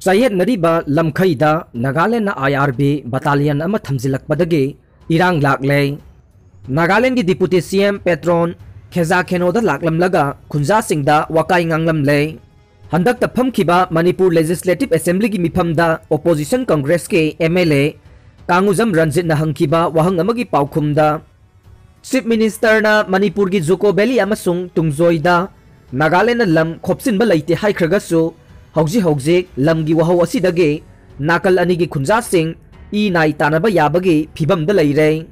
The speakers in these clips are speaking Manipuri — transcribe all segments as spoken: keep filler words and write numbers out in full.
ꯆꯌꯦꯠꯅꯔꯤꯕ ꯂꯝꯈꯩꯗ ꯅꯥꯒꯥꯂꯦꯟꯗꯅ ꯑꯥꯏ ꯑꯥꯔ ꯕꯤ ꯕꯇꯥꯂꯤꯌꯟ ꯑꯃ ꯊꯝꯖꯤꯜꯂꯛꯄꯗꯒꯤ ꯏꯔꯥꯡ ꯂꯥꯛꯂꯦ꯫ ꯅꯥꯒꯥꯂꯦꯟꯗꯒꯤ ꯗꯤꯄꯨꯇꯤ ꯁꯤ ꯑꯦꯝ ꯄꯦꯇ꯭ꯔꯣꯟ ꯈꯦꯖꯥ ꯈꯦꯅꯣꯗ ꯂꯥꯛꯂꯝꯂꯒ ꯈꯨꯟꯖꯥꯁꯤꯡꯗ ꯋꯥꯀꯥꯏ ꯉꯥꯡꯂꯝꯂꯦ꯫ ꯍꯟꯗꯛꯇ ꯐꯝꯈꯤꯕ ꯃꯅꯤꯄꯨꯔ ꯂꯦꯖꯤꯁꯂꯦꯇꯤꯚ ꯑꯦꯁꯦꯝꯕ꯭ꯂꯤꯒꯤ ꯃꯤꯐꯝꯗ ꯑꯣꯄꯣꯖꯤꯁꯟ ꯀꯪꯒ꯭ꯔꯦꯁꯀꯤ ꯑꯦꯝ ꯑꯦꯜ ꯑꯦ ꯀꯥꯡꯉꯨꯖꯝ ꯔꯟꯖꯤꯠꯅ ꯍꯪꯈꯤꯕ ꯋꯥꯍꯪ ꯑꯃꯒꯤ ꯄꯥꯎꯈꯨꯝꯗ, ꯆꯤꯐ ꯃꯤꯅꯤꯁꯇꯔꯅ ꯃꯅꯤꯄꯨꯔꯒꯤ ꯖꯨꯀꯣ ꯚꯦꯂꯤ ꯑꯃꯁꯨꯡ ꯇꯨꯡꯖꯣꯏꯗ ꯅꯥꯒꯥꯂꯦꯟꯗꯅ ꯂꯝ ꯈꯣꯞꯆꯤꯟꯕ ꯂꯩꯇꯦ ꯍꯥꯏꯈ꯭ꯔꯒꯁꯨ, ꯍꯧꯖꯤꯛ ꯍꯧꯖꯤꯛ ꯂꯝꯒꯤ ꯋꯥꯍꯧ ꯑꯁꯤꯗꯒꯤ ꯅꯥꯀꯜ ꯑꯅꯤꯒꯤ ꯈꯨꯟꯖꯥꯁꯤꯡ ꯏ ꯅꯥꯏ ꯇꯥꯅꯕ ꯌꯥꯕꯒꯤ ꯐꯤꯕꯝꯗ ꯂꯩꯔꯦ꯫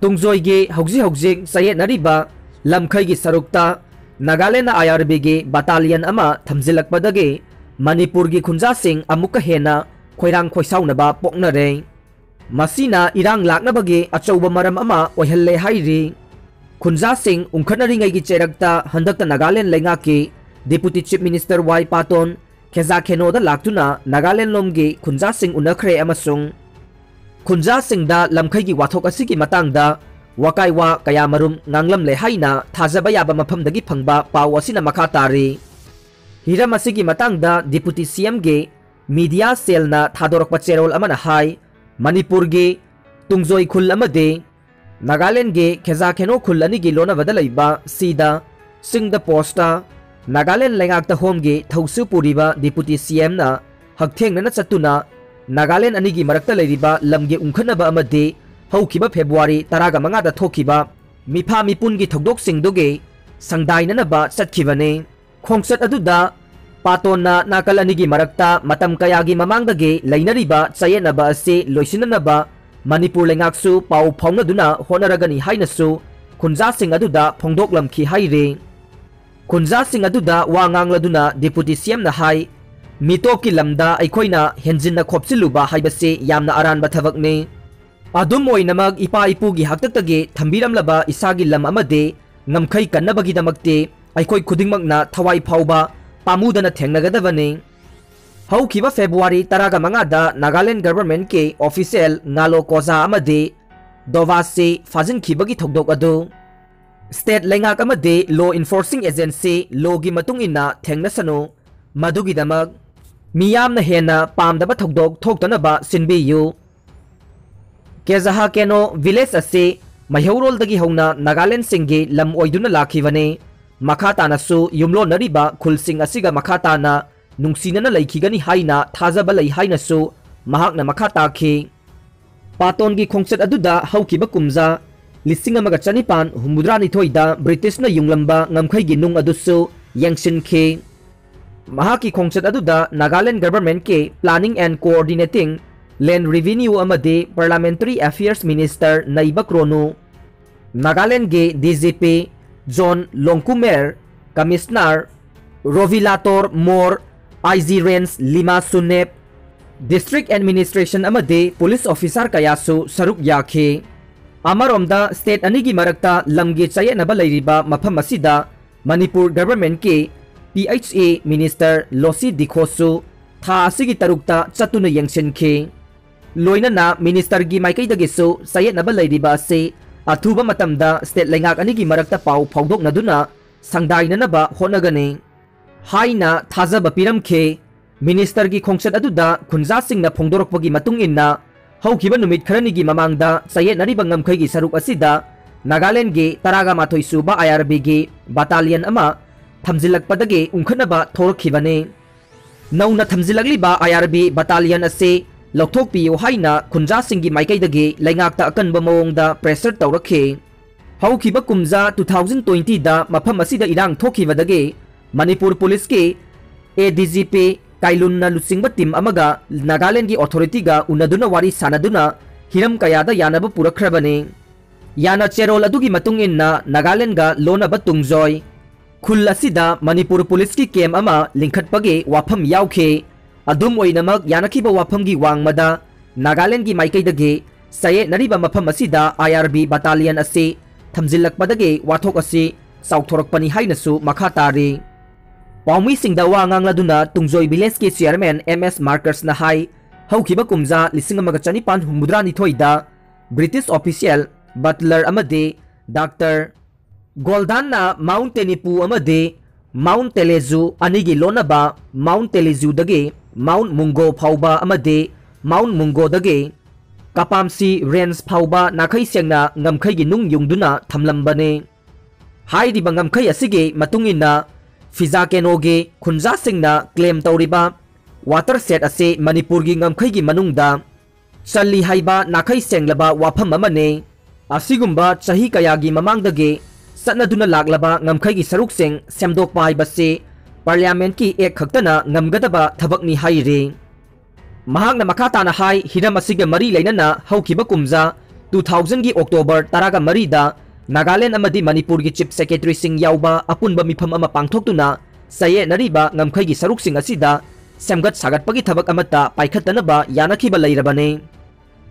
ꯇꯨꯡꯖꯣꯏꯒꯤ ꯍꯧꯖꯤꯛ ꯍꯧꯖꯤꯛ ꯆꯌꯦꯠꯅꯔꯤꯕ ꯂꯝꯈꯩꯒꯤ ꯁꯔꯨꯛꯇ ꯅꯥꯒꯥꯂꯦꯟꯗ ꯑꯥꯏ ꯑꯥꯔ ꯕꯤꯒꯤ ꯕꯇꯥꯂꯤꯌꯟ ꯑꯃ ꯊꯝꯖꯤꯜꯂꯛꯄꯗꯒꯤ ꯃꯅꯤꯄꯨꯔꯒꯤ ꯈꯨꯟꯖꯥꯁꯤꯡ ꯑꯃꯨꯛꯀ ꯍꯦꯟꯅ ꯈꯣꯏꯔꯥꯡ ꯈꯣꯏꯁꯥꯎꯅꯕ ꯄꯣꯛꯅꯔꯦ꯫ ꯃꯁꯤꯅ ꯏꯔꯥꯡ ꯂꯥꯛꯅꯕꯒꯤ ꯑꯆꯧꯕ ꯃꯔꯝ ꯑꯃ ꯑꯣꯏꯍꯜꯂꯦ ꯍꯥꯏꯔꯤ꯫ ꯈꯨꯟꯖꯥꯁꯤꯡ ꯎꯪꯈꯠꯅꯔꯤꯉꯩꯒꯤ ꯆꯩꯔꯛꯇ ꯍꯟꯗꯛꯇ ꯅꯥꯒꯥꯂꯦꯟ ꯂꯩꯉꯥꯛꯀꯤ ꯗꯤꯄꯨꯇꯤ ꯆꯤꯐ ꯃꯤꯅꯤꯁꯇꯔ ꯋꯥꯏ ꯄꯥꯇꯣꯟ ꯈꯦꯖꯥ ꯈꯦꯅꯣꯗ ꯂꯥꯛꯇꯨꯅ ꯅꯥꯒꯥꯂꯦꯟ ꯂꯣꯝꯒꯤ ꯈꯨꯟꯖꯥꯁꯤꯡ ꯎꯅꯈ꯭ꯔꯦ ꯑꯃꯁꯨꯡ ꯈꯨꯟꯖꯥꯁꯤꯡꯗ ꯂꯝꯈꯩꯒꯤ ꯋꯥꯊꯣꯛ ꯑꯁꯤꯒꯤ ꯃꯇꯥꯡꯗ ꯋꯥꯀꯥꯏ ꯋꯥ ꯀꯌꯥꯃꯔꯨꯝ ꯉꯥꯡꯂꯝꯂꯦ ꯍꯥꯏꯅ ꯊꯥꯖꯕ ꯌꯥꯕ ꯃꯐꯝꯗꯒꯤ ꯐꯪꯕ ꯄꯥꯎ ꯑꯁꯤꯅ ꯃꯈꯥ ꯇꯥꯔꯤ꯫ ꯍꯤꯔꯝ ꯑꯁꯤꯒꯤ ꯃꯇꯥꯡꯗ ꯗꯤꯄꯨꯇꯤ ꯁꯤ ꯑꯦꯝꯒꯤ ꯃꯤꯗꯤꯌꯥ ꯁꯦꯜꯅ ꯊꯥꯗꯣꯔꯛꯄ ꯆꯦꯔꯣꯜ ꯑꯃꯅ ꯍꯥꯏ, ꯃꯅꯤꯄꯨꯔꯒꯤ ꯇꯨꯡꯖꯣꯏ ꯈꯨꯜ ꯑꯃꯗꯤ ꯅꯥꯒꯥꯂꯦꯟꯒꯤ ꯈꯦꯖꯥ ꯈꯦꯅꯣ ꯈꯨꯜ ꯑꯅꯤꯒꯤ ꯂꯣꯟꯅꯕꯗ ꯂꯩꯕ ꯁꯤꯗ ꯆꯤꯡꯗ ꯄꯣꯁꯇ ꯅꯥꯒꯥꯂꯦꯟ ꯂꯩꯉꯥꯛꯇ ꯍꯣꯝꯒꯤ ꯊꯧꯁꯨ ꯄꯨꯔꯤꯕ ꯗꯤꯄꯨꯇꯤ ꯁꯤ ꯑꯦꯝꯅ ꯍꯛꯊꯦꯡꯅꯅ ꯆꯠꯇꯨꯅ ꯅꯥꯒꯥꯂꯦꯟ ꯑꯅꯤꯒꯤ ꯃꯔꯛꯇ ꯂꯩꯔꯤꯕ ꯂꯝꯒꯤ ꯎꯪꯈꯠꯅꯕ ꯑꯃꯗꯤ ꯍꯧꯈꯤꯕ ꯐꯦꯕ꯭ꯔꯨꯋꯥꯔꯤ ꯇꯔꯥꯒ ꯃꯉꯥꯗ ꯊꯣꯛꯈꯤꯕ ꯃꯤꯐꯥ ꯃꯤꯄꯨꯟꯒꯤ ꯊꯧꯗꯣꯛꯁꯤꯡꯗꯨꯒꯤ ꯁꯪꯗꯥꯏꯅꯅꯕ ꯆꯠꯈꯤꯕꯅꯤ꯫ ꯈꯣꯡꯆꯠ ꯑꯗꯨꯗ ꯄꯥꯇꯣꯟꯅ ꯅꯥꯀꯜ ꯑꯅꯤꯒꯤ ꯃꯔꯛꯇ ꯃꯇꯝ ꯀꯌꯥꯒꯤ ꯃꯃꯥꯡꯗꯒꯤ ꯂꯩꯅꯔꯤꯕ ꯆꯌꯦꯠꯅꯕ ꯑꯁꯤ ꯂꯣꯏꯁꯤꯟꯅꯅꯕ ꯃꯅꯤꯄꯨꯔ ꯂꯩꯉꯥꯛꯁꯨ ꯄꯥꯎ ꯐꯥꯎꯅꯗꯨꯅ ꯍꯣꯠꯅꯔꯒꯅꯤ ꯍꯥꯏꯅꯁꯨ ꯈꯨꯟꯖꯥꯁꯤꯡ ꯑꯗꯨꯗ ꯐꯣꯡꯗꯣꯛꯂꯝꯈꯤ ꯍꯥꯏꯔꯤ꯫ ꯈꯨꯟꯖꯥꯁꯤꯡ ꯑꯗꯨꯗ ꯋꯥ ꯉꯥꯡꯂꯗꯨꯅ ꯗꯤꯄꯨꯇꯤ ꯁꯤ ꯑꯦꯝꯅ ꯍꯥꯏ, ꯃꯤꯇꯣꯞꯀꯤ ꯂꯝꯗ ꯑꯩꯈꯣꯏꯅ ꯍꯦꯟꯖꯤꯟꯅ ꯈꯣꯞꯆꯤꯜꯂꯨꯕ ꯍꯥꯏꯕꯁꯤ ꯌꯥꯝꯅ ꯑꯔꯥꯟꯕ ꯊꯕꯛꯅꯤ꯫ ꯑꯗꯨꯝ ꯑꯣꯏꯅꯃꯛ, ꯏꯄꯥ ꯏꯄꯨꯒꯤ ꯍꯥꯛꯇꯛꯇꯒꯤ ꯊꯝꯕꯤꯔꯝꯂꯕ ꯏꯁꯥꯒꯤ ꯂꯝ ꯑꯃꯗꯤ ꯉꯝꯈꯩ ꯀꯟꯅꯕꯒꯤꯗꯃꯛꯇꯤ ꯑꯩꯈꯣꯏ ꯈꯨꯗꯤꯡꯃꯛꯅ ꯊꯋꯥꯏ ꯐꯥꯎꯕ ꯄꯥꯝꯃꯨꯗꯅ ꯊꯦꯡꯅꯒꯗꯕꯅꯤ꯫ ꯍꯧꯈꯤꯕ ꯐꯦꯕ꯭ꯔꯨꯋꯥꯔꯤ ꯇꯔꯥꯒ ꯃꯉꯥꯗ ꯅꯥꯒꯥꯂꯦꯟ ꯒꯚꯔꯟꯃꯦꯟꯠꯀꯤ ꯑꯣꯐꯤꯁꯤꯌꯦꯜ ꯉꯥꯂꯣ ꯀꯣꯖꯥ ꯑꯃꯗꯤ ꯗꯣꯚꯥꯁꯤ ꯐꯥꯖꯤꯟꯈꯤꯕꯒꯤ ꯊꯧꯗꯣꯛ ꯑꯗꯨ ꯁ꯭ꯇꯦꯠ ꯂꯩꯉꯥꯛ ꯑꯃꯗꯤ ꯂꯣ ꯏꯟꯐꯣꯔꯁꯤꯡ ꯑꯦꯖꯦꯟꯁꯤ ꯂꯣꯒꯤ ꯃꯇꯨꯡ ꯏꯟꯅ ꯊꯦꯡꯅꯁꯅꯨ꯫ ꯃꯗꯨꯒꯤꯗꯃꯛ ꯃꯤꯌꯥꯝꯅ ꯍꯦꯟꯅ ꯄꯥꯝꯗꯕ ꯊꯧꯗꯣꯛ ꯊꯣꯛꯇꯅꯕ ꯁꯤꯟꯕꯤꯌꯨ꯫ ꯀꯦꯖꯍꯥ ꯀꯦꯅꯣ ꯚꯤꯂꯦꯖ ꯑꯁꯤ ꯃꯩꯍꯧꯔꯣꯜꯗꯒꯤ ꯍꯧꯅ ꯅꯥꯒꯥꯂꯦꯟꯁꯤꯡꯒꯤ ꯂꯝ ꯑꯣꯏꯗꯨꯅ ꯂꯥꯛꯈꯤꯕꯅꯤ꯫ ꯃꯈꯥ ꯇꯥꯅꯁꯨ ꯌꯨꯝꯂꯣꯟꯅꯔꯤꯕ ꯈꯨꯜꯁꯤꯡ ꯑꯁꯤꯒ ꯃꯈꯥ ꯇꯥꯅ ꯅꯨꯡꯁꯤꯅꯅ ꯂꯩꯈꯤꯒꯅꯤ ꯍꯥꯏꯅ ꯊꯥꯖꯕ ꯂꯩ ꯍꯥꯏꯅꯁꯨ ꯃꯍꯥꯛꯅ ꯃꯈꯥ ꯇꯥꯈꯤ꯫ ꯄꯥꯇꯣꯟꯒꯤ ꯈꯣꯡꯆꯠ ꯑꯗꯨꯗ ꯍꯧꯈꯤꯕ ꯀꯨꯝꯖꯥ ꯂꯤꯁꯤꯡ ꯑꯃꯒ ꯆꯅꯤꯄꯥꯟ ꯍꯨꯝꯐꯨꯇꯔꯥꯅꯤꯊꯣꯏꯗ ꯕ꯭ꯔꯤꯇꯤꯁꯅ ꯌꯨꯡꯂꯝꯕ ꯉꯝꯈꯩꯒꯤ ꯅꯨꯡ ꯑꯗꯨꯁꯨ ꯌꯦꯡꯁꯤꯟꯈꯤ꯫ ꯃꯍꯥꯛꯀꯤ ꯈꯣꯡꯆꯠ ꯑꯗꯨꯗ Nagaland ꯒꯚꯔꯟꯃꯦꯟꯠꯀꯤ Planning and Coordinating, Land Revenue ꯑꯃꯗꯤ Parliamentary Affairs Minister Neiba Kronu, ꯅꯥꯒꯥꯂꯦꯟꯒꯤ D G P John Longkumer, commissioner Rovilatuo Mor, I G range Lima Sunep, district administration ꯑꯃꯗꯤ ꯄꯨꯂꯤꯁ ꯑꯣꯐꯤꯁꯥꯔ ꯀꯌꯥꯁꯨ ꯁꯔꯨꯛ ꯌꯥꯈꯤ꯫ ꯑꯃꯔꯣꯝꯗ, ꯁ꯭ꯇꯦꯠ ꯑꯅꯤꯒꯤ ꯃꯔꯛꯇ ꯂꯝꯒꯤ ꯆꯌꯦꯠꯅꯕ ꯂꯩꯔꯤꯕ ꯃꯐꯝ ꯑꯁꯤꯗ Manipur ꯒꯚꯔꯟꯃꯦꯟꯠꯀꯤ P H E minister ꯂꯣꯁꯤ ꯗꯤꯈꯣꯁꯨ ꯊꯥ ꯑꯁꯤꯒꯤ ꯇꯔꯨꯛꯇ ꯆꯠꯇꯨꯅ ꯌꯦꯡꯁꯤꯟꯈꯤ꯫ ꯂꯣꯏꯅꯅ ꯃꯤꯅꯤꯁꯇꯔꯒꯤ ꯃꯥꯏꯀꯩꯗꯒꯤꯁꯨ ꯆꯌꯦꯠꯅꯕ ꯂꯩꯔꯤꯕ ꯑꯁꯤ ꯑꯊꯨꯕ ꯃꯇꯝꯗ ꯁ꯭ꯇꯦꯠ ꯂꯩꯉꯥꯛ ꯑꯅꯤꯒꯤ ꯃꯔꯛꯇ ꯄꯥꯎ ꯐꯥꯎꯗꯣꯛꯅꯗꯨꯅ ꯁꯪꯗꯥꯏꯅꯅꯕ ꯍꯣꯠꯅꯒꯅꯤ ꯍꯥꯏꯅ ꯊꯥꯖꯕ ꯄꯤꯔꯝꯈꯤ꯫ ꯃꯤꯅꯤꯁꯇꯔꯒꯤ ꯈꯣꯡꯆꯠ ꯑꯗꯨꯗ ꯈꯨꯟꯖꯥꯁꯤꯡꯅ ꯐꯣꯡꯗꯣꯔꯛꯄꯒꯤ ꯃꯇꯨꯡ ꯏꯟꯅ, ꯍꯧꯈꯤꯕ ꯅꯨꯃꯤꯠ ꯈꯔꯅꯤꯒꯤ ꯃꯃꯥꯡꯗ ꯆꯌꯦꯠꯅꯔꯤꯕ ꯉꯝꯈꯩꯒꯤ ꯁꯔꯨꯛ ꯑꯁꯤꯗ ꯅꯥꯒꯥꯂꯦꯟꯒꯤ ꯇꯔꯥꯒ ꯃꯥꯊꯣꯏ ꯁꯨꯕ ꯑꯥꯏ ꯑꯥꯔ ꯕꯤꯒꯤ ꯕꯥꯇꯥꯂꯤꯌꯟ ꯑꯃ ꯊꯝꯖꯤꯜꯂꯛꯄꯗꯒꯤ ꯎꯪꯈꯠꯅꯕ ꯊꯣꯛꯂꯛꯈꯤꯕꯅꯤ꯫ ꯅꯧꯅ ꯊꯝꯖꯤꯜꯂꯛꯂꯤꯕ ꯑꯥꯏ ꯑꯥꯔ ꯕꯤ ꯕꯥꯇꯥꯂꯤꯌꯟ ꯑꯁꯤ ꯂꯧꯊꯣꯛꯄꯤꯌꯨ ꯍꯥꯏꯅ ꯈꯨꯟꯖꯥꯁꯤꯡꯒꯤ ꯃꯥꯏꯀꯩꯗꯒꯤ ꯂꯩꯉꯥꯛꯇ ꯑꯀꯟꯕ ꯃꯑꯣꯡꯗ ꯄ꯭ꯔꯦꯁꯔ ꯇꯧꯔꯛꯈꯤ꯫ ꯍꯧꯈꯤꯕ ꯀꯨꯝꯖꯥ ꯇꯨ ꯊꯥꯎꯖꯟ ꯇ꯭ꯋꯦꯟꯇꯤꯗ ꯃꯐꯝ ꯑꯁꯤꯗ ꯏꯔꯥꯡ ꯊꯣꯛꯈꯤꯕꯗꯒꯤ ꯃꯅꯤꯄꯨꯔ ꯄꯨꯂꯤꯁꯀꯤ ꯑꯦ ꯗꯤ ꯖꯤ ꯄꯤ ꯀꯥꯏꯂꯨꯟꯅ ꯂꯨꯆꯤꯡꯕ ꯇꯤꯝ ꯑꯃꯒ ꯅꯥꯒꯥꯂꯦꯟꯒꯤ ꯑꯣꯊꯣꯔꯤꯇꯤꯒ ꯎꯅꯗꯨꯅ ꯋꯥꯔꯤ ꯁꯥꯅꯗꯨꯅ ꯍꯤꯔꯝ ꯀꯌꯥꯗ ꯌꯥꯅꯕ ꯄꯨꯔꯛꯈ꯭ꯔꯕꯅꯤ꯫ ꯌꯥꯅ ꯆꯦꯔꯣꯜ ꯑꯗꯨꯒꯤ ꯃꯇꯨꯡ ꯏꯟꯅ ꯅꯥꯒꯥꯂꯦꯟꯒ ꯂꯣꯟꯅꯕ ꯇꯨꯡꯖꯣꯏ ꯈꯨꯜ ꯑꯁꯤꯗ ꯃꯅꯤꯄꯨꯔ ꯄꯨꯂꯤꯁꯀꯤ ꯀꯦꯝ ꯑꯃ ꯂꯤꯡꯈꯠꯄꯒꯤ ꯋꯥꯐꯝ ꯌꯥꯎꯈꯤ꯫ ꯑꯗꯨꯝ ꯑꯣꯏꯅꯃꯛ, ꯌꯥꯅꯈꯤꯕ ꯋꯥꯐꯝꯒꯤ ꯋꯥꯡꯃꯗ ꯅꯥꯒꯥꯂꯦꯟꯒꯤ ꯃꯥꯏꯀꯩꯗꯒꯤ ꯆꯌꯦꯠꯅꯔꯤꯕ ꯃꯐꯝ ꯑꯁꯤꯗ ꯑꯥꯏ ꯑꯥꯔ ꯕꯤ ꯕꯥꯇꯥꯂꯤꯌꯟ ꯑꯁꯤ ꯊꯝꯖꯤꯜꯂꯛꯄꯗꯒꯤ ꯋꯥꯊꯣꯛ ꯑꯁꯤ ꯆꯥꯎꯊꯣꯔꯛꯄꯅꯤ ꯍꯥꯏꯅꯁꯨ ꯃꯈꯥ ꯇꯥꯔꯤ꯫ ꯄꯥꯎꯃꯤꯁꯤꯡꯗ ꯋꯥ ꯉꯥꯡꯂꯗꯨꯅ ꯇꯨꯡꯖꯣꯏ ꯚꯤꯂꯦꯖꯀꯤ ꯆꯤꯌꯔꯃꯦꯟ ꯑꯦꯝ ꯑꯦꯁ ꯃꯥꯔꯀꯁꯅ ꯍꯥꯏ, ꯍꯧꯈꯤꯕ ꯀꯨꯝꯖꯥ ꯂꯤꯁꯤꯡ ꯑꯃꯒ ꯆꯅꯤꯄꯥꯟ ꯍꯨꯝꯐꯨꯇꯔꯥꯅꯤꯊꯣꯏꯗ ꯕ꯭ꯔꯤꯇꯤꯁ ꯑꯣꯐꯤꯁꯤꯌꯦꯜ ꯕꯠꯂꯔ ꯑꯃꯗꯤ ꯗꯥꯛꯇꯔ ꯒꯣꯜꯗꯥꯟꯅ ꯃꯥꯎꯟꯠ ꯇꯦꯅꯤꯄꯨ ꯑꯃꯗꯤ ꯃꯥꯎꯟꯠ ꯇꯦꯂꯦꯖꯨ ꯑꯅꯤꯒꯤ ꯂꯣꯟꯅꯕ ꯃꯥꯎꯟꯠ ꯇꯦꯂꯦꯖꯨꯗꯒꯤ ꯃꯥꯎꯟꯠ ꯃꯨꯡꯒꯣ ꯐꯥꯎꯕ ꯑꯃꯗꯤ ꯃꯥꯎꯟꯠ ꯃꯨꯡꯒꯣꯗꯒꯤ ꯀꯄꯥꯝꯁꯤ ꯔꯦꯟꯖ ꯐꯥꯎꯕ ꯅꯥꯈꯩ ꯁꯦꯡꯅ ꯉꯝꯈꯩꯒꯤ ꯅꯨꯡ ꯌꯨꯡꯗꯨꯅ ꯊꯝꯂꯝꯕꯅꯤ꯫ ꯍꯥꯏꯔꯤꯕ ꯉꯝꯈꯩ ꯑꯁꯤꯒꯤ ꯃꯇꯨꯡ ꯏꯟꯅ ꯐꯤꯖꯥ ꯀꯦꯅꯣꯒꯤ ꯈꯨꯟꯖꯥꯁꯤꯡꯅ ꯀ꯭ꯂꯦꯝ ꯇꯧꯔꯤꯕ ꯋꯥꯇꯔ ꯁꯦꯠ ꯑꯁꯤ ꯃꯅꯤꯄꯨꯔꯒꯤ ꯉꯝꯈꯩꯒꯤ ꯃꯅꯨꯡꯗ ꯆꯜꯂꯤ ꯍꯥꯏꯕ ꯅꯥꯈꯩ ꯁꯦꯡꯂꯕ ꯋꯥꯐꯝ ꯑꯃꯅꯤ꯫ ꯑꯁꯤꯒꯨꯝꯕ ꯆꯍꯤ ꯀꯌꯥꯒꯤ ꯃꯃꯥꯡꯗꯒꯤ ꯆꯠꯅꯗꯨꯅ ꯂꯥꯛꯂꯕ ꯉꯝꯈꯩꯒꯤ ꯁꯔꯨꯛꯁꯤꯡ ꯁꯦꯝꯗꯣꯛꯄ ꯍꯥꯏꯕꯁꯤ ꯄꯥꯔꯂꯤꯌꯥꯃꯦꯟꯠꯀꯤ ꯑꯦꯛ ꯈꯛꯇꯅ ꯉꯝꯒꯗꯕ ꯊꯕꯛꯅꯤ ꯍꯥꯏꯔꯤ꯫ ꯃꯍꯥꯛꯅ ꯃꯈꯥ ꯇꯥꯅ ꯍꯥꯏ, ꯍꯤꯔꯝ ꯑꯁꯤꯒ ꯃꯔꯤ ꯂꯩꯅꯅ ꯍꯧꯈꯤꯕ ꯀꯨꯝꯖꯥ two thousandꯒꯤ October ꯇꯔꯥꯒ ꯃꯔꯤꯗ ꯅꯥꯒꯥꯂꯦꯟ ꯑꯃꯗꯤ ꯃꯅꯤꯄꯨꯔꯒꯤ ꯆꯤꯐ ꯁꯦꯀ꯭ꯔꯦꯇꯔꯤꯁꯤꯡ ꯌꯥꯎꯕ ꯑꯄꯨꯟꯕ ꯃꯤꯐꯝ ꯑꯃ ꯄꯥꯡꯊꯣꯛꯇꯨꯅ ꯆꯌꯦꯠꯅꯔꯤꯕ ꯉꯝꯈꯩꯒꯤ ꯁꯔꯨꯛꯁꯤꯡ ꯑꯁꯤꯗ ꯁꯦꯝꯒꯠ ꯁꯥꯒꯠꯄꯒꯤ ꯊꯕꯛ ꯑꯃꯠꯇ ꯄꯥꯏꯈꯠꯇꯅꯕ ꯌꯥꯅꯈꯤꯕ ꯂꯩꯔꯕꯅꯤ꯫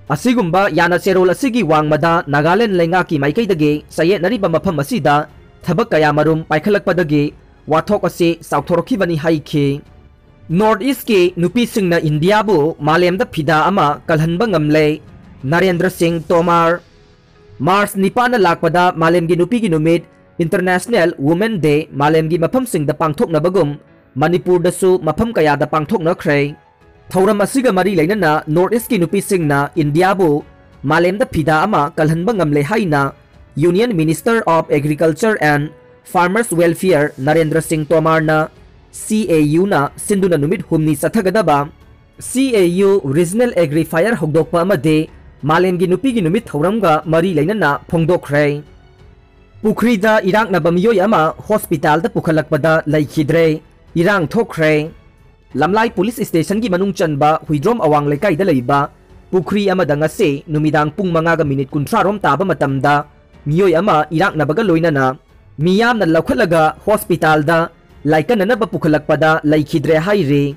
ꯑꯁꯤꯒꯨꯝꯕ ꯌꯥꯅ ꯆꯦꯔꯣꯜ ꯑꯁꯤꯒꯤ ꯋꯥꯡꯃꯗ ꯅꯥꯒꯥꯂꯦꯟ ꯂꯩꯉꯥꯛꯀꯤ ꯃꯥꯏꯀꯩꯗꯒꯤ ꯆꯌꯦꯠꯅꯔꯤꯕ ꯃꯐꯝ ꯑꯁꯤꯗ ꯊꯕꯛ ꯀꯌꯥꯃꯔꯨꯝ ꯄꯥꯏꯈꯠꯂꯛꯄꯗꯒꯤ ꯋꯥꯊꯣꯛ ꯑꯁꯤ ꯆꯥꯎꯊꯣꯔꯛꯈꯤꯕꯅꯤ ꯍꯥꯏꯈꯤ꯫ ꯅꯣꯔꯠ ꯏꯁ꯭ꯠꯀꯤ ꯅꯨꯄꯤꯁꯤꯡꯅ ꯏꯟꯗꯤꯌꯥꯕꯨ ꯃꯥꯂꯦꯝꯗ ꯐꯤꯗꯥ ꯑꯃ ꯀꯜꯍꯟꯕ ꯉꯝꯂꯦ, ꯅꯔꯦꯟꯗ꯭ꯔ ꯁꯤꯡ ꯇꯣꯃꯥꯔ꯫ ꯃꯥꯔꯆ ꯅꯤꯄꯥꯟꯅ ꯂꯥꯛꯄꯗ ꯃꯥꯂꯦꯝꯒꯤ ꯅꯨꯄꯤꯒꯤ ꯅꯨꯃꯤꯠ, International Women Day, ꯃꯥꯂꯦꯝꯒꯤ ꯃꯐꯝꯁꯤꯡꯗ ꯄꯥꯡꯊꯣꯛꯅꯕꯒꯨꯝ ꯃꯅꯤꯄꯨꯔꯗꯁꯨ ꯃꯐꯝ ꯀꯌꯥꯗ ꯄꯥꯡꯊꯣꯛꯅꯈ꯭ꯔꯦ꯫ ꯊꯧꯔꯝ ꯑꯁꯤꯒ ꯃꯔꯤ ꯂꯩꯅꯅ ꯅꯣꯔꯠ ꯏꯁ꯭ꯠꯀꯤ ꯅꯨꯄꯤꯁꯤꯡꯅ ꯏꯟꯗꯤꯌꯥꯕꯨ ꯃꯥꯂꯦꯝꯗ ꯐꯤꯗꯥ ꯑꯃ ꯀꯜꯍꯟꯕ ꯉꯝꯂꯦ ꯍꯥꯏꯅ Union Minister of Agriculture and Farmers Welfare Narendra ꯁꯤꯡ ꯇꯣꯃꯥꯔꯅ, CAUꯅ ꯁꯤꯟꯗꯨꯅ ꯅꯨꯃꯤꯠ ꯍꯨꯝꯅꯤ ꯆꯠꯊꯒꯗꯕ CAU Regional Agri Fair ꯍꯧꯗꯣꯛꯄ ꯑꯃꯗꯤ ꯃꯥꯂꯦꯝꯒꯤ ꯅꯨꯄꯤꯒꯤ ꯅꯨꯃꯤꯠ ꯊꯧꯔꯝꯒ ꯃꯔꯤ ꯂꯩꯅꯅ ꯐꯣꯡꯗꯣꯛꯈ꯭ꯔꯦ꯫ ꯄꯨꯈ꯭ꯔꯤꯗ ꯏꯔꯥꯛꯅꯕ ꯃꯤꯑꯣꯏ ꯑꯃ ꯍꯣꯁꯄꯤꯇꯥꯜꯗ ꯄꯨꯈꯠꯂꯛꯄꯗ ꯂꯩꯈꯤꯗ꯭ꯔꯦ, ꯏꯔꯥꯡ ꯊꯣꯛꯈ꯭ꯔꯦ꯫ ꯂꯝꯂꯥꯏ ꯄꯨꯂꯤꯁ ꯁ꯭ꯇꯦꯁꯟꯒꯤ ꯃꯅꯨꯡ ꯆꯟꯕ ꯍꯨꯏꯗ꯭ꯔꯣꯝ ꯑꯋꯥꯡ ꯂꯩꯀꯥꯏꯗ ꯂꯩꯕ ꯄꯨꯈ꯭ꯔꯤ ꯑꯃꯗ ꯉꯁꯤ ꯅꯨꯃꯤꯗꯥꯡ ꯄꯨꯡ ꯃꯉꯥꯒ ꯃꯤꯅꯤꯠ ꯀꯨꯟꯊ꯭ꯔꯥ ꯔꯣꯝ ꯇꯥꯕ ꯃꯇꯝꯗ ꯃꯤꯑꯣꯏ ꯑꯃ ꯏꯔꯥꯛꯅꯕꯒ ꯂꯣꯏꯅꯅ ꯃꯤꯌꯥꯝꯅ ꯂꯧꯈꯠꯂꯒ ꯍꯣꯁꯄꯤꯇꯥꯜꯗ ꯂꯥꯏꯀꯠꯅꯅꯕ ꯄꯨꯈꯠꯂꯛꯄꯗ ꯂꯩꯈꯤꯗ꯭ꯔꯦ ꯍꯥꯏꯔꯤ꯫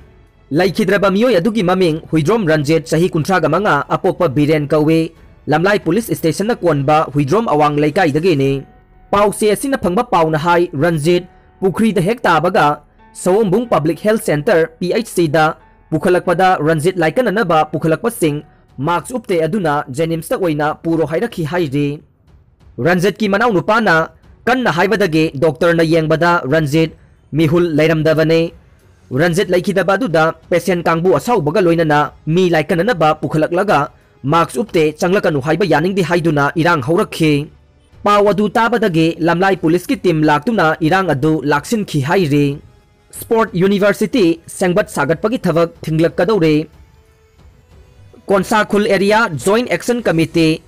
ꯂꯩꯈꯤꯗ꯭ꯔꯕ ꯃꯤꯑꯣꯏ ꯑꯗꯨꯒꯤ ꯃꯃꯤꯡ ꯍꯨꯏꯗ꯭ꯔꯣꯝ ꯔꯟꯖꯤꯠ, ꯆꯍꯤ ꯀꯨꯟꯊ꯭ꯔꯥꯒ ꯃꯉꯥ, ꯑꯄꯣꯛꯄ ꯕꯤꯔꯦꯟ ꯀꯧꯏ꯫ ꯂꯝꯂꯥꯏ ꯄꯨꯂꯤꯁ ꯁ꯭ꯇꯦꯁꯟꯅ ꯀꯣꯟꯕ ꯍꯨꯏꯗ꯭ꯔꯣꯝ ꯑꯋꯥꯡ ꯂꯩꯀꯥꯏꯗꯒꯤꯅꯤ꯫ ꯄꯥꯎꯆꯦ ꯑꯁꯤꯅ ꯐꯪꯕ ꯄꯥꯎꯅ ꯍꯥꯏ, ꯔꯟꯖꯤꯠ ꯄꯨꯈ꯭ꯔꯤꯗ ꯍꯦꯛ ꯇꯥꯕꯒ ꯁꯑꯣꯝꯕꯨꯡ ꯄꯕ꯭ꯂꯤꯛ ꯍꯦꯜꯊ ꯁꯦꯟꯇꯔ, PHCꯗ ꯄꯨꯈꯠꯂꯛꯄꯗ ꯔꯟꯖꯤꯠ ꯂꯥꯏꯀꯠꯅꯅꯕ ꯄꯨꯈꯠꯂꯛꯄꯁꯤꯡ ꯃꯥꯛꯁ ꯎꯞꯇꯦ ꯑꯗꯨꯅ ꯖꯦꯅꯤꯝꯁꯇ ꯑꯣꯏꯅ ꯄꯨꯔꯣ ꯍꯥꯏꯔꯛꯈꯤ ꯍꯥꯏꯔꯤ꯫ ꯔꯟꯖꯤꯠꯀꯤ ꯃꯅꯥꯎꯅꯨꯄꯥꯅ ꯀꯟꯅ ꯍꯥꯏꯕꯗꯒꯤ ꯗꯣꯛꯇꯔꯅ ꯌꯦꯡꯕꯗ ꯔꯟꯖꯤꯠ ꯃꯤꯍꯨꯜ ꯂꯩꯔꯝꯗꯕꯅꯤ꯫ ꯔꯟꯖꯤꯠ ꯂꯩꯈꯤꯗꯕ ꯑꯗꯨꯗ ꯄꯦꯁꯦꯟ ꯀꯥꯡꯕꯨ ꯑꯁꯥꯎꯕꯒ ꯂꯣꯏꯅꯅ ꯃꯤ ꯂꯥꯏꯀꯠꯅꯅꯕ ꯄꯨꯈꯠꯂꯛꯂꯒ ꯃꯥꯛꯁ ꯎꯞꯇꯦ ꯆꯪꯂꯛꯀꯅꯨ ꯍꯥꯏꯕ ꯌꯥꯅꯤꯡꯗꯦ ꯍꯥꯏꯗꯨꯅ ꯏꯔꯥꯡ ꯍꯧꯔꯛꯈꯤ꯫ ꯄꯥꯎ ꯑꯗꯨ ꯇꯥꯕꯗꯒꯤ ꯂꯝꯂꯥꯏ ꯄꯨꯂꯤꯁꯀꯤ ꯇꯤꯝ ꯂꯥꯛꯇꯨꯅ ꯏꯔꯥꯡ ꯑꯗꯨ ꯂꯥꯛꯁꯤꯟꯈꯤ ꯍꯥꯏꯔꯤ꯫ ꯁ꯭ꯄꯣꯔꯠ ꯌꯨꯅꯤꯚꯔꯁꯤꯇꯤ ꯁꯦꯝꯒꯠ ꯁꯥꯒꯠꯄꯒꯤ ꯊꯕꯛ ꯊꯤꯡꯂꯛꯀꯗꯧꯔꯦ꯫ ꯀꯣꯟꯁꯥꯈꯨꯜ ꯑꯦꯔꯤꯌꯥ ꯖꯣꯏꯟꯠ ꯑꯦꯛꯁꯟ ꯀꯃꯤꯇꯤ,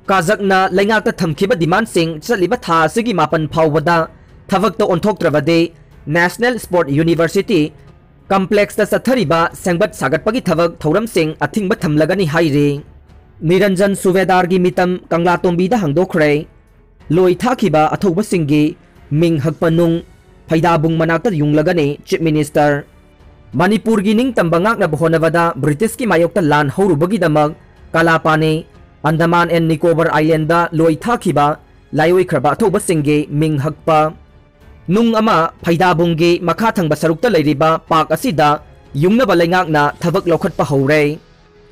ꯀꯥꯖꯛꯅ ꯂꯩꯉꯥꯛꯇ ꯊꯝꯈꯤꯕ ꯗꯤꯃꯥꯟꯁꯤꯡ ꯆꯠꯂꯤꯕ ꯊꯥ ꯑꯁꯤꯒꯤ ꯃꯥꯄꯟ ꯐꯥꯎꯕꯗ ꯊꯕꯛꯇ ꯑꯣꯟꯊꯣꯛꯇ꯭ꯔꯕꯗꯤ ꯅꯦꯁꯅꯦꯜ ꯁ꯭ꯄꯣꯔꯠ ꯌꯨꯅꯤꯚꯔꯁꯤꯇꯤ ꯀꯝꯄ꯭ꯂꯦꯛꯁꯇ ꯆꯠꯊꯔꯤꯕ ꯁꯦꯝꯒꯠ ꯁꯥꯒꯠꯄꯒꯤ ꯊꯕꯛ ꯊꯧꯔꯝꯁꯤꯡ ꯑꯊꯤꯡꯕ ꯊꯝꯂꯒꯅꯤ ꯍꯥꯏꯔꯤ꯫ ꯅꯤꯔꯟꯖꯟ ꯁꯨꯕꯦꯗꯥꯔꯒꯤ ꯃꯤꯇꯝ ꯀꯪꯂꯥꯇꯣꯝꯕꯤꯗ ꯍꯥꯡꯗꯣꯛꯈ꯭ꯔꯦ꯫ ꯂꯣꯏ ꯊꯥꯈꯤꯕ ꯑꯊꯧꯕꯁꯤꯡꯒꯤ ꯃꯤꯡ ꯍꯛꯄ ꯅꯨꯡ ꯐꯩꯗꯥꯕꯨꯡ ꯃꯅꯥꯛꯇ ꯌꯨꯡꯂꯒꯅꯤ ꯆꯤꯐ ꯃꯤꯅꯤꯁꯇꯔ꯫ ꯃꯅꯤꯄꯨꯔꯒꯤ ꯅꯤꯡꯇꯝꯕ ꯉꯥꯛꯅꯕ ꯍꯣꯠꯅꯕꯗ ꯕ꯭ꯔꯤꯇꯤꯁꯀꯤ ꯃꯥꯌꯣꯛꯇ ꯂꯥꯟ ꯍꯧꯔꯨꯕꯒꯤꯗꯃꯛ ꯀꯥꯂꯥꯄꯥꯅꯤ, ꯑꯟꯗꯃꯥꯟ ꯑꯦꯟ ꯅꯤꯀꯣꯕꯔ ꯑꯥꯏꯂꯦꯟꯗ ꯂꯣꯏ ꯊꯥꯈꯤꯕ ꯂꯥꯏꯑꯣꯏꯈ꯭ꯔꯕ ꯑꯊꯧꯕꯁꯤꯡꯒꯤ ꯃꯤꯡ ꯍꯛꯄ ꯅꯨꯡ ꯑꯃ ꯐꯩꯗꯥꯕꯨꯡꯒꯤ ꯃꯈꯥ ꯊꯪꯕ ꯁꯔꯨꯛꯇ ꯂꯩꯔꯤꯕ ꯄꯥꯛ ꯑꯁꯤꯗ ꯌꯨꯡꯅꯕ ꯂꯩꯉꯥꯛꯅ ꯊꯕꯛ ꯂꯧꯈꯠꯄ ꯍꯧꯔꯦ꯫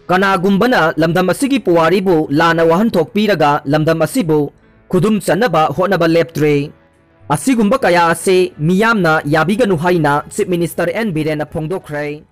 ꯀꯅꯥꯒꯨꯝꯕꯅ ꯂꯝꯗꯝ ꯑꯁꯤꯒꯤ ꯄꯨꯋꯥꯔꯤꯕꯨ ꯂꯥꯟꯅ ꯋꯥꯍꯟꯊꯣꯛ ꯄꯤꯔꯒ ꯂꯝꯗꯝ ꯑꯁꯤꯕꯨ ꯈꯨꯗꯨꯝ ꯆꯟꯅꯕ ꯍꯣꯠꯅꯕ ꯂꯦꯞꯇ꯭ꯔꯦ꯫ ꯑꯁꯤꯒꯨꯝꯕ ꯀꯌꯥ ꯑꯁꯤ ꯃꯤꯌꯥꯝꯅ ꯌꯥꯕꯤꯒꯅꯨ ꯍꯥꯏꯅ ꯆꯤꯐ ꯃꯤꯅꯤꯁꯇꯔ ꯑꯦꯟ ꯕꯤꯔꯦꯟꯅ ꯐꯣꯡꯗꯣꯛꯈ꯭ꯔꯦ꯫